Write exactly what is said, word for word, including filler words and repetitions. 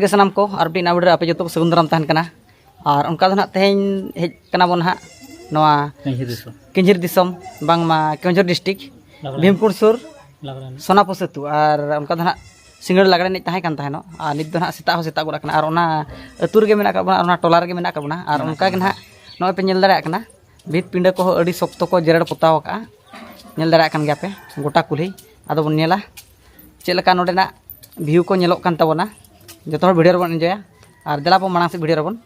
ᱜᱮ ᱥᱟᱱᱟᱢ ᱠᱚ, ᱟᱨ ᱢᱤᱫᱴᱤᱡ ᱱᱟᱣᱟ video ᱨᱮ ᱟᱯᱮ ᱡᱚᱛᱚ ᱠᱚ ᱥᱟᱹᱜᱩᱱ ᱫᱟᱨᱟᱢ ᱛᱟᱦᱮᱱ ᱠᱟᱱᱟ᱾ ᱟᱨ ᱚᱱᱠᱟ ᱫᱚ ᱱᱟᱦᱟᱜ ᱛᱮᱦᱮᱧ ᱦᱮᱡ ᱠᱟᱱᱟ ᱵᱚᱱ ᱱᱟᱦᱟᱜ ᱱᱚᱣᱟ ᱠᱤᱧᱡᱷᱤᱨ ᱫᱤᱥᱚᱢ᱾ ᱠᱤᱧᱡᱷᱤᱨ ᱫᱤᱥᱚᱢ, ᱵᱟᱝᱢᱟ ᱠᱮᱣᱚᱱᱡᱷᱚᱨ district, ᱞᱟᱜᱽᱲᱮ᱾ ᱵᱷᱤᱢᱠᱩᱸᱰ ᱥᱩᱨ ᱞᱟᱜᱽᱲᱮ ᱮᱱᱮᱡ᱾ ᱥᱳᱱᱟᱯᱩᱨ ᱥᱮᱛᱩ᱾ ᱟᱨ ᱚᱱᱠᱟ ᱫᱚ ᱱᱟᱦᱟᱜ ᱥᱤᱸᱜᱟᱹᱲ ᱞᱟᱜᱽᱲᱮ ᱮᱱᱮᱡ ᱛᱟᱦᱮᱸ ᱠᱟᱱ ᱛᱟᱦᱮᱱᱚᱜ, ᱟᱨ ᱱᱤᱛ ᱫᱚ ᱱᱟᱦᱟᱜ ᱥᱮᱛᱟᱜ ᱦᱚᱸ ᱥᱮᱛᱟᱜ ᱜᱚᱫ ᱟᱠᱟᱱᱟ, ᱟᱨ ᱚᱱᱟ ᱟᱹᱛᱩ ᱨᱮᱜᱮ ᱢᱮᱱᱟᱜ ᱟᱠᱟᱫ ᱵᱚᱱᱟ, ᱟᱨ ᱚᱱᱟ ᱴᱚᱞᱟ ᱨᱮᱜᱮ ᱢᱮᱱᱟᱜ ᱟᱠᱟᱫ ᱵᱚᱱᱟ᱾ ᱟᱨ ᱚᱱᱠᱟ ᱜᱮ ᱱᱟᱦᱟᱜ ᱱᱚᱜᱼᱚᱭ ᱯᱮ ᱧᱮᱞ ᱫᱟᱲᱮᱭᱟᱜ ᱠᱟᱱᱟ, ᱵᱷᱤᱛ ᱯᱤᱸᱰᱟᱹ ᱠᱚᱦᱚᱸ ᱟᱹᱰᱤ ᱥᱚᱠᱛᱚ ᱠᱚ ᱡᱮᱨᱮᱲ ᱯᱚᱛᱟᱣ ᱟᱠᱟᱫᱼᱟ᱾ ᱧᱮᱞ ᱫᱟᱲᱮᱭᱟᱜ ᱠᱟᱱ ᱜᱮᱭᱟ ᱯᱮ ᱜᱚᱴᱟ ᱠᱩᱞᱦᱤ᱾ ᱟᱫᱚ ᱵᱚᱱ ᱧᱮᱞᱟ ᱪᱮᱫ ᱞᱮᱠᱟ ᱱᱚᱰᱮᱱᱟᱜ view ᱠᱚ ᱧᱮᱞᱚᱜ ᱠᱟᱱ ᱛᱟᱵᱚᱱᱟ᱾ ᱡᱚᱛᱚ ᱦᱚᱲ video ᱨᱮᱵᱚᱱ enjoyᱟ, ᱟᱨ ᱫᱮᱞᱟ ᱵᱚᱱ ᱢᱟᱲᱟᱝ ᱥᱮᱫ video ᱨᱮᱵᱚᱱ